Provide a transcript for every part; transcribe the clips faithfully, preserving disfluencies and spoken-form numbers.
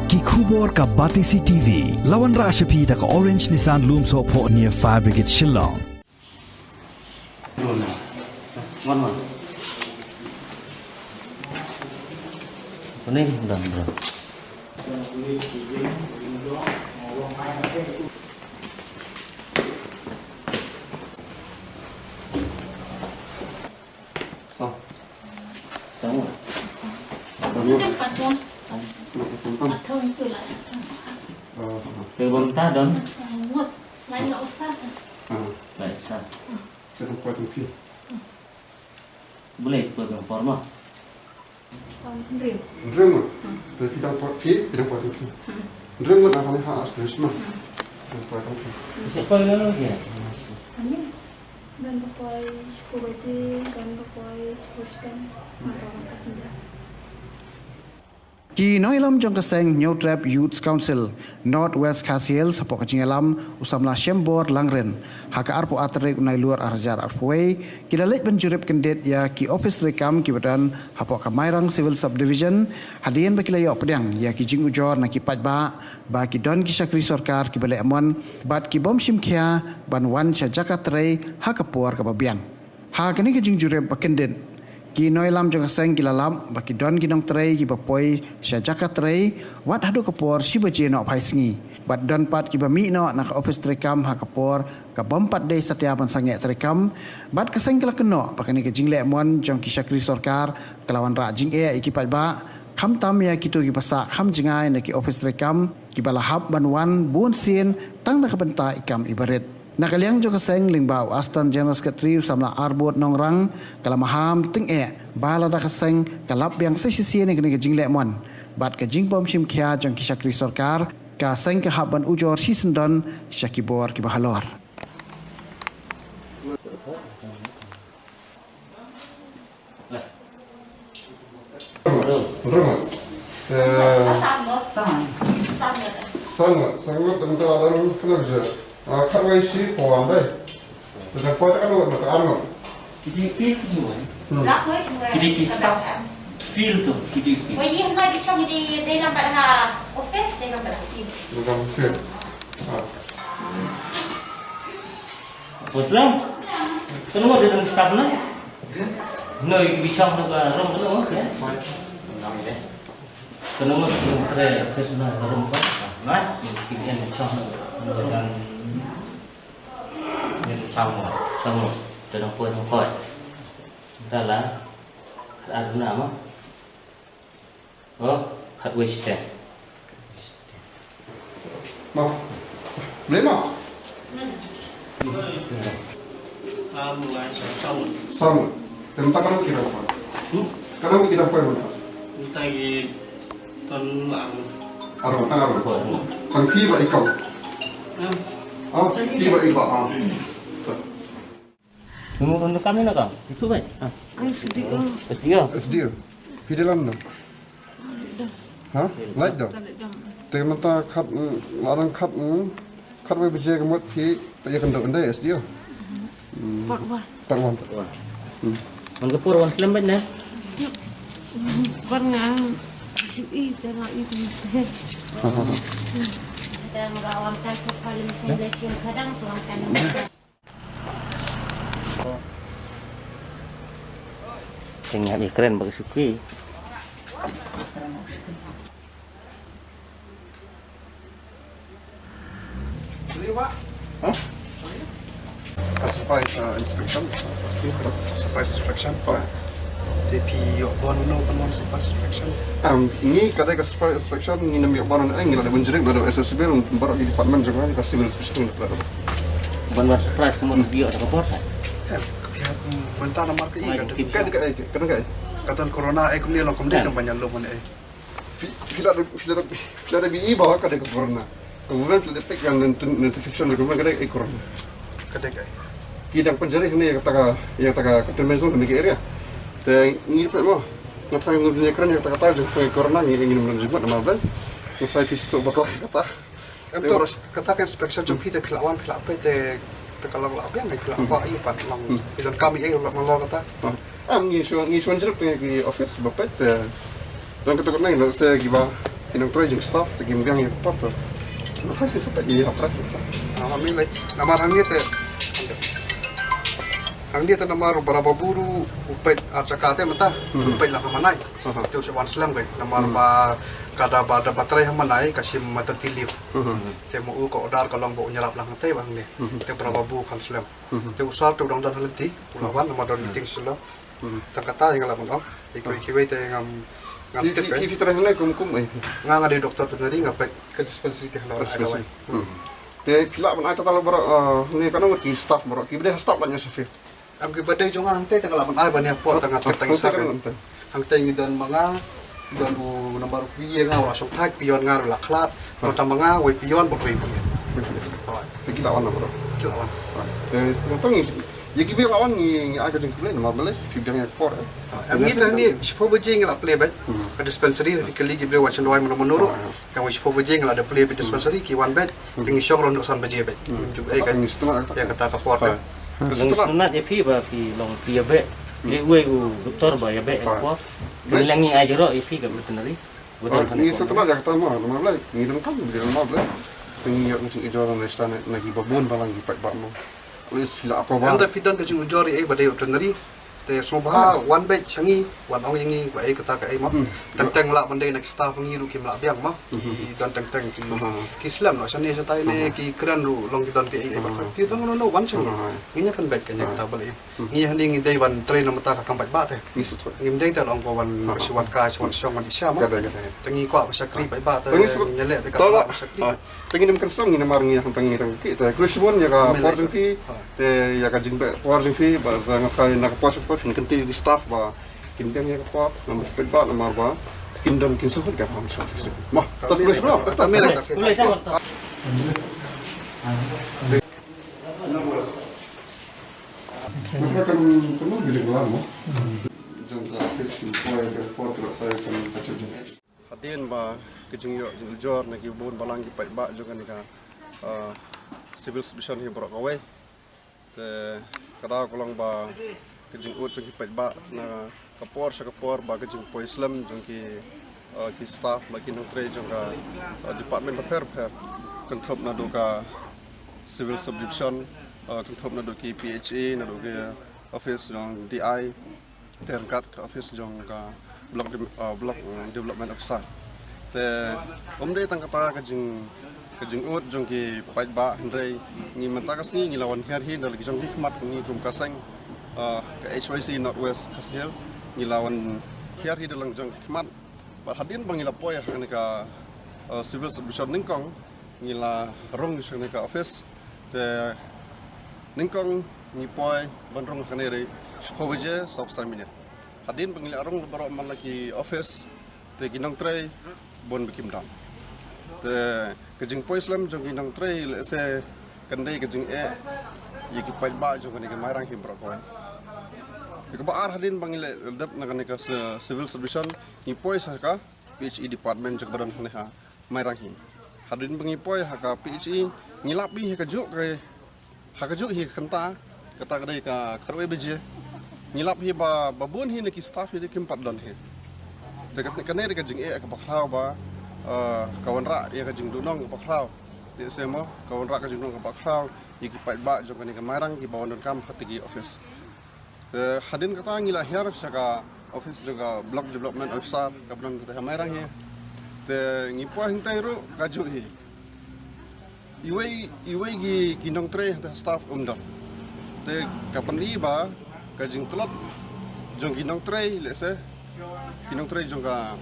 Ki khubor ka Batesi T V. La wanrah sha phi da ka Orange Nissan Lumsohphoh near Fire Brigade Shillong. Boleh ikut yang formal. Hynriew. Hynriew ngut. Hmm. Te phi dang poi, phi, phi dang poi tang phi. Hmm. Hynriew ngut, ah, kane ha, ah, sdang sma. Hmm. Phi dang poi tang phi. Sa poi lano lagi? Ani. Don ba poi shiphew baje, don ba poi shiphew shiteng. Hmm. Don ba poi ka sngi. Ki nongïalam jong ka seng Hynñiewtrep Youth Council North West Khasi Hills hapoh ka jingïalam u samla Shembor Langrin, ha ka arphew ar tarik u Nailur arhajar arphew wei, ki la leit ban jurip kyndit ïa ki ophis treikam kiba don hapoh ka Mairang Civil Subdivision, hadien ba ki la ïoh pdiang ïa ki jingujor na ki paidbah ba ki don ki shakri sorkar kiba leh mon bad ki bym shim khia ban wan sha jaka trei ha ka por kaba biang. Ha kane ka jingjurip ba kyndit, ki nongïalam jong ka seng ki la lap ba ki don ki nongtrei kiba poi sha jaka trei wat haduh ka por shi baje noh phai sngi. Bad don pat kiba mih noh na ka ophis treikam ha ka por ka bym pat dei satia ban sangeh treikam. Bad ka seng ka la kynnoh ba kane ka jingleh mon jong ki shakri sorkar ka la wanrah jingeh ïa ki paidbah, khamtam ïa kito kiba sah kham jngai na ki ophis treikam kiba la hap ban wan bun sien tang na ka bynta i kam i barit. Na ka liang jong ka seng lyngba u Assistant General Secretary u samla Arbud Nongrang ka la maham tyngeh ba lada ka seng ka lap biang sa shisien ïa kane ka jingleh mon bad ka jingbym shim khia jong ki shakri sorkar, ka seng ka hap ban ujor shisyndon sha ki bor kiba halor. Hynriew ngut. Eh, san ngut, san ngut, te mynta la dang khyndai baje. Ah, khatwei shiphew wan dei. Te dang poi te katno ngut, mynta ar ngut. Ki dei field ki wei. Hmm. Ki dei ki staff. Field tu, ki dei field. Wei, ïa, hynriew bi chong ki dei, dei lang bad ha office, dei lang bad ha field. Dei lang field. Ah. Muslim? Kano mo dei staff na? No, bichang na ka room kano mo, ya? Kano mo dei tre office na ka room ko? Na? Ki bichang na ka room. Samo. Samo. Te dang poi, dang poi. Dala. Khat ar na mo. Oh, khatwei shiteng. Mo. Blei mo. Sam, sam. Te mynta katno ki dang poi? Hmm? Katno ki dang poi mynta? Mynta ki don ar. Ar, tang ar. Tang phi bad i kong. Hmm. Oh, phi bad i bah, ah. Mo, mo kam ïa na ka? Itu bai. Ha. Ang S D O. S D O. S D O. Phi dei lam na? Ha? Lait dong. Te mynta khat, mm, la dang khat, mm, khatwei baje ka mut phi ïakynduh ïa u S D O. Mm. Part one. Part one. Part one. Mm. Man ka por wan slem bad na? Wan nga. I, i, tengok itu. Ha, ha, ha. Tengok wan kan kepala mesin lecin kadang tuan kan. Tengah ni keren bagi suki. Hah? Ka surprise, uh, inspection. Surprise inspection. Oh. Te phi ïoh bor no ban wan surprise inspection? Um, ngi ka dei ka surprise inspection, ngim ïoh bor, eh, ngi la dei ban jurip, la dei S S B, baroh ki department jong ngi ka civil inspection. Ban wan surprise ka mut ïoh da ka bor ka? Eh, ka phi hap, mm, mynta namar ka i ka don. Ka don, ka don, ka don. Ka don corona, eh, kumne long kumne, don ban ïalum ne, eh. Phi, phi la dei, phi la dei, phi la dei ba i ba ka dei ka corona. Ka government la dei peit ka notification ka government ka dei ka corona. Ka dei ka. Ki dang pynjari hangne ïa kata ka, ïa kata ka containment zone hangne ka area. Te ngi peit mo. Nga try ngi kren ïa kata ka jong ka corona ngi ngi ngi ngi ngi. Nga try phi suk bakla kata. Em to, kata ka inspection jong phi te phi la wan, phi la peit te, te ka long la biang, phi la ba ïa pat long. Hmm. Phi donkam ïa la nalor kata. Hmm. Am ngi shu, ngi shu jrep te ki office ba peit te. Don kata kata ngi la se ki ba. Ki nongtrei jong staff te kim biang ïa ka por te. Nongtrei ki staff ïa ka por te. Ah, ma mi lai. Namar hangne te, hangne te namar u Bara Babu ruh u peit ar jaka te mynta. Hmm. U peit lang ha Manai. Aha. Te u shu wan slem kai. Namar Hmm. ba ka da ba da ba trei ha Manai ka shim maternity leave. Hmm. Te mo u ka order ka long ba un ïarap lang te ba hangne. Hmm. Te Bara Babu kam slem. Hmm. Te u sir te u dang don ha lynti, u la wan namar don meeting shuh la. Hmm. Tang kata ïa nga lah ban ong. Ïa kiwei kiwei te ngam, ngam Ki, tip ki, eh. Ki phi trei hangne kum, kum eh. Nga, nga dei doktor veterinary, nga peit ka dispensary te hangne. Dispensary. Hmm. Te phi lah ban ai tang la baroh, eh, hangne katno ngut ki staff baroh, ki ba dei ha staff lane sha field? Em, ki ba dei jong nga hangtei te nga lah ban ai ban ïa poi tang nga tip tang i sir. Hangtei ngi don ma nga, don u namar u pyi nga u la shong thait, pyion nga u la khlad, don tang ma nga, wei pyion bad wei pyion. Hooid. Te ki la wan baroh? Ki la wan. Te tang ngi Ïa ki ba la wan ngi, ngi ai ka jingkhublei namar balei phi biang ïa ka por, eh. Ah, em, ngi tang ngi shiphew baje ngi la plie beit. Hmm. Ka dispensary, phi kylli ki briew wan sha duwai mano mano ruh. Ah, ah. Tang ngi shiphew baje ngi la da plie beit dispensary, ki wan beit. Hmm. Te ngi shong ruh naduh san baje beit. Hmm. Ngi ju, eh, ka, ngi sngewtynnat ïa kata ka por. Ah. Ngi sngewtynnat ïa phi ba phi long phi ïa beit. Hmm. Lei uwei u doktor ba ïa beit ïa ka por. Ngi la ngi ai jrong ïa phi ka veterinary. Ngi sngewtynnat ïa kata mo, namar balei ngi donkam, ngi donkam balei. Te ngi ïoh ka jingujor na ki ba bun balang ki paidbah mo. Wis phi la cover. Ynda phi don ka jingujor ïa ei ba dei u veterinary. Te sngewbha wan beit sha ngi, wan ong ïa ngi ba ei kata ka ei mo. Hmm. Teng teng lah ban dei na ki staff ngi ruh kim lah biang mo. Hmm. Ki don teng teng ki, ki slem noh shane shatai ne, ki kren ruh long ki don ki ei ei ba. Phi don no no wan sha ngi. Ngi ïa pynbeit ka ïa kata balei. Ngi hangne ngi dei ban trei na mynta ka kam paidbah te. Ngi sngewthuh. Ngim dei te long ba wan, ha, ha, shu wan kai, shu wan shong, wan dih sha mo. Ka dei, ka dei. Te ngi kwah ba shakri paidbah te, ngi ñiah leh bad ka, ha, ba shakri. Te ngin ym kren shnong, ngin ym mar ngi hangtang ngi tang ki te. Khublei shibun ïa ka por jong phi. Ha. Te ïa ka jingbeh por jong phi ba nga kai na ka por sha ka por phin kyntiew ïa ki staff ba kin biang ïa ka por namar paidbah namar ba kin don kin sngewthuh ka kam sha phi. Mo, te khublei shibun. Te khublei shibun. Khublei shibun. Naka kan temu bilik lama. Jong ka office ki poi report ka sai kan kacil jong. Hadien ba ka jingïoh jingujor na ki bun balang ki paidbah jong kane ka, ah, civil subdivision hi baroh kawei. Te ka daw ka long ba ka jingud jong ki paidbah na ka por sha ka por ba ka jingpoi slem jong ki, ah, ki staff bad ki nongtrei jong ka, ah, department bapher bapher. Kynthup naduh ka civil subdivision, ah, kynthup naduh ki P H E, naduh ki office jong D I, te ryngkat ka office jong ka block de-, ah, block, mm, development officer. Te ym dei tang kata ka jing, ka jingud jong ki paidbah hynrei ngi mynta ka sngi ngi la wan hiar hi da la ki jong ki khmat ngi kum ka seng, ah, ka H Y C North West Khasi Hills ngi la wan hiar hi da la ki jong ki khmat. Bad hadien ba ngi la poi ha kane ka, ah, civil subdivision nyngkong ngi la rung sha kane ka office. Te nyngkong ngi poi ban rung ha kane dei shiphew baje sawphew san minit. Hadien ba ngi la rung baroh man la ki office te ki nongtrei bun ba kim don. Te ka jingpoi slem jong ki nongtrei lehse kan dei ka jingeh ïa ki paidbah jong kane ka Mairang hi baroh kawei. Ïa kaba ar hadien ba ngi la dep na kane ka ci-, civil subdivision ngi poi sha ka P H E department jong kaba don hangne ha Mairang hi. Hadien ba ngi poi ha ka P H E ngi lap hi ha kajuh ka, ha kajuh hi ka kynta, kata ka dei ka khatwei baje. Ngi lap hi ba, ba bun hi na ki staff hi te kim pat don hi. Te ka, kane dei ka jingeh kaba khraw ba, eh, ka wanrah ïa ka jingduhnong kaba khraw. Te se mo, ka wanrah ka jingduhnong kaba khraw ïa ki paidbah jong kane ka Mairang kiba wan donkam ha kata ki office. Te hadien kata ngi la hiar sha ka office jong ka Block Development Officer kaba don kata ha Mairang hi. Te ngi poi hangtei ruh kajuh hi. Iwei, iwei ki, ki nongtrei hangtei staff ym don. Te ka pyni ba ka jingtlot jong ki nongtrei lehse ki nongtrei jong ka,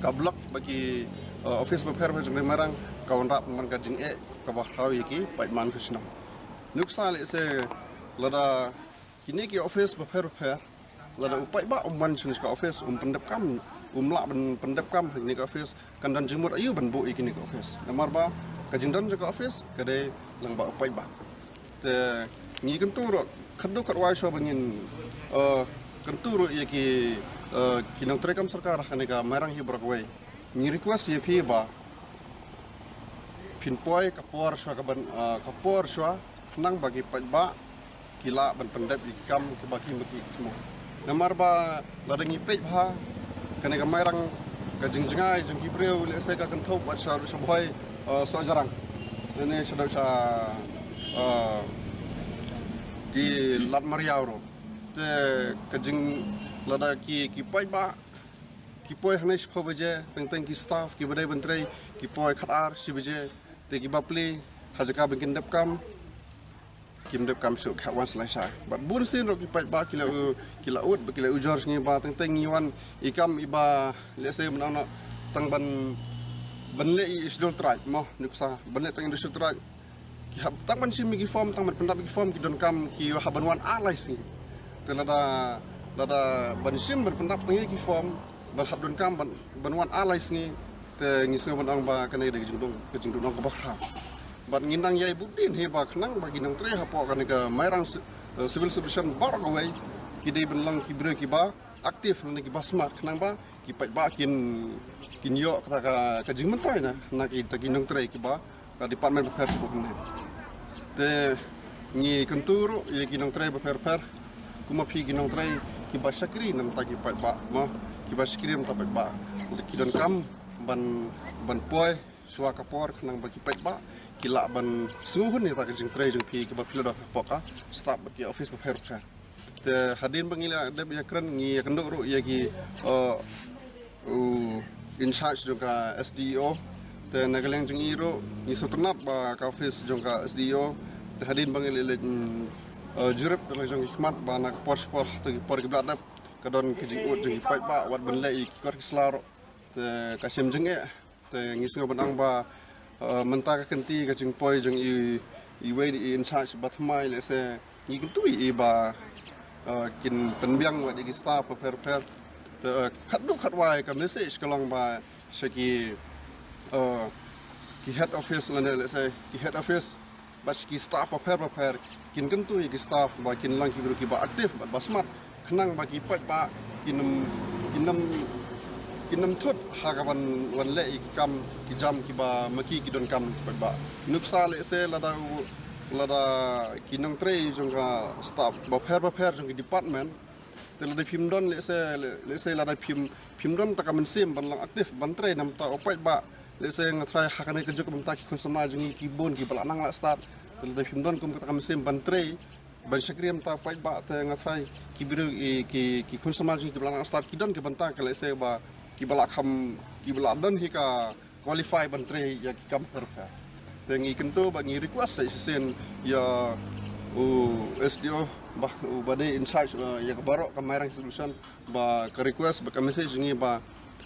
ka block bad ki, uh, office bapher bapher jong ka Mairang ka wanrah man ka jingeh kaba khraw ïa ki paidbah ka shnong. Nuksa lehse lada kine ki office bapher bapher, lada u paidbah um wan sha ka office, um pyndep kam, um lah ban pyndep kam ha kine ki office, kan don jingmut aïu ban buh ïa kine ki office. Namar ba ka jingdon jong ka office ka dei lyngba u paidbah. Te ngi kyntu ruh, khatduh khatwai shuwa ba ngin, eh, kyntu ruh ïa ki, eh, ki nongtrei kam sorkar ha kane ka Mairang hi baroh kawei. Ngi request ïa phi ba phin poi ka por shuwa ka ban, ah, ka por shuwa khnang ba ki paidbah ki lah ban pyndep ïa ki kam kiba ki, ba ki thmu. Namar ba lada ngi peit bha kane ka Mairang Ka jingjngai jong ki briew lehse ka kynthup wat sha, sha Bhoi, eh, Sohjarang. Lane sha, sha, eh, ki Lad Mariaw ruh. Te ka jing lada ki, ki paidbah ki poi hangne shiphew baje, teng teng ki staff kiba dei ban trei ki poi khatar shi baje. Te kiba plie ha jaka ban kin dep kam, kim dep kam shuh, ki hap wan sha lai shai. Bad bun sien ruh ki paidbah ki la u, ki la ud, ki la ujor sha ngi ba teng teng ngi wan i kam iba lehse ban ong noh tang ban, ban leh i Scheduled Tribe mo, nuksa ban leh tang i Scheduled Tribe. Ki hap tang ban shim ïa ki form, tang ban pyndap ïa ki form, ki donkam ki hap ban wan ar lai sngi. Te lada, lada ban shim ban pyndap tang ïa ki form, ban hap donkam ban, ban wan ar lai sngi. Te ngi sngew ban ong ba kane ka dei ka jingdon, ka jingdon kaba khraw. Bad ngin nang ïai bud dien hi ba khnang ba ki nongtrei hapoh kane ka Mairang ci-, eh, Civil Subdivision baroh kawei ki dei ban long ki briew kiba active lane kiba smart, khnang ba ki paidbah kin, kin ïoh kata ka, ka jingmyntoi na, na kita ki nongtrei kiba ka department bapher bapher ne. Te ngi kyntu ruh ïa ki nongtrei bapher bapher, kum ma phi ki nongtrei kiba shakri na bynta ki paidbah mo, kiba shakri na bynta paidbah. Ki donkam ban, ban poi shuwa ka por khnang ba ki paidbah ki lah ban sngewhun ïa kata ka jingtrei jong phi kiba phi la don hapoh ka staff bad ki office bapher bapher. Te hadien ba ngi la dep ïakren, ngi ïakynduh ruh ïa ki, eh, u in charge jong ka S D E O. Te na ka liang jong i ruh ngi sngewtynnat ba ka office jong ka S D E O, te hadien ba ngi leit, leit, mm, eh, jurip da la jong ki khmat ba na ka por shi por, te ki por kiba la dep ka don ka jingud jong ki paidbah wat ban leh ïa ki kot ki sla ruh. Te ka shem jingeh. Te ngi sngew ban ong ba, eh, mynta ka kynti ka jingpoi jong i, iwei i in charge ba thymmai lehse ngi kyntu ïa i ba, eh, kin pynbiang wat ïa ki staff bapher bapher. Te, eh, khatduh khatwai ka message ka long ba sha ki, eh, ki head office lane lehse ki head office bad ki staff bapher bapher kin kyntu ïa ki staff ba kin long ki briew kiba active bad ba smart, khnang ba ki paidbah kin ym, kin ym, kin ym thut ha ka ban wan leh ïa ki kam ki jam kiba ma ki ki donkam ki paidbah. Nuksa lehse lada u, lada ki nongtrei jong ka staff bapher bapher jong ki department, te lada phim don lehse, le-, lehse lada phim, phim don ta ka mynsiem ban long active ban trei na bynta u paidbah. Lehse nga tharai ha kane ka juk mynta ki khun samla jong ngi ki bun kiba la nang la stad. Te lada phim don kum kata ka mynsiem ban trei ban shakri na bynta u paidbah, te nga tharai ki briew i ki, ki khun samla jong ngi kiba la nang la stad ki don ki bynta ka lehse ba kiba la kham, kiba la don hi ka qualify ban trei ïa ki kam bapher bapher. Te ngi kyntu bad ngi request sa shisien ïa u S D O ba, uba dei in charge, eh, ïa ka baroh ka Mairang Subdivision, ba ka request bad ka message jong ngi ba,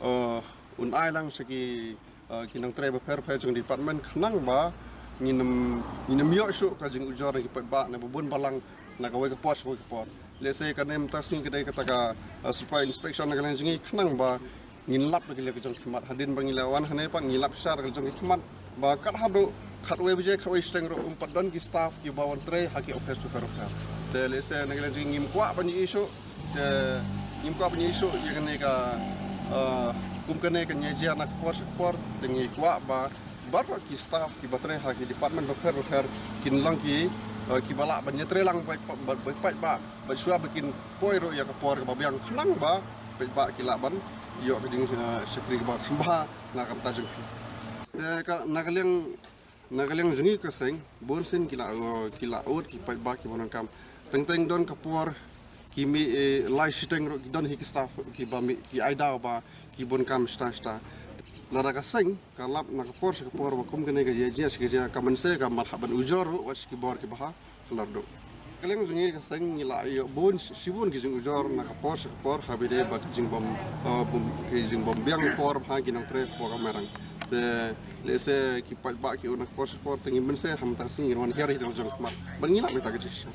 eh, un ai lang sha ki, eh, ki nongtrei bapher bapher jong department khnang ba ngin ym, ngin ym ïoh shuh ka jingujor na ki paidbah na ba bun balang na kawei ka por sha kawei ka por. Lehse kane mynta ka sngi ka dei kata ka, eh, super inspection na ka liang jong ngi khnang ba ngin lap da ka liang ka jong ki khmat. Hadien ba ngi la wan hangne pat ngi lap shisha da ka jong ki khmat ba kat haduh khatwei baje khatwei shiteng ruh um pat don ki staff kiba wan trei ha ki office bapher bapher. Te lehse na ka liang jong ngi ngim kwah ban ïohi shuh, te ngim kwah ban ïohi shuh ïa kane ka, eh, kum kane kan ïa jia na ka por sha ka por. Te ngi kwah ba baroh ki staff kiba trei ha ki department bapher bapher kin long ki, eh, kiba lah ban ïatrei lang bad, bad, bad paidbah, bad shuwa ba kin poi ruh ïa ka por kaba biang khnang ba paidbah ki lah ban ïoh ka jing, eh, shakri kaba kham bha na ka bynta jong ki. Te ka, na ka liang, na ka liang jong ngi ka seng bun sien ki la, eh, ki la ud ki paidbah kiba donkam. Teng teng don ka por ki mih, eh, lai shiteng ruh ki don hi ki staff kiba mih ki ai daw ba ki bun kam shata shata. Lada ka seng ka lap na ka por sha ka por ba kum kane ka ïa jia shi ka jia, ka mynsiem ka mat hap ban ujor ruh wat shi ki bor kiba ha ka lar duh. Ka liang jong ngi ka seng ngi la ïoh bun shi, shibun ki jingujor na ka por sha ka por ha ba dei ba ka jingbym, eh, bym, ki jingbym biang por ha ki nongtrei hapoh ka Mairang. Te lehse ki paidbah ki ong na ka por sha ka por, te ngi mynsiem ha mynta ka sngi ngin wan hiar hi da la jong ka khmat ban ngi lap ïa kata ka jingshisha.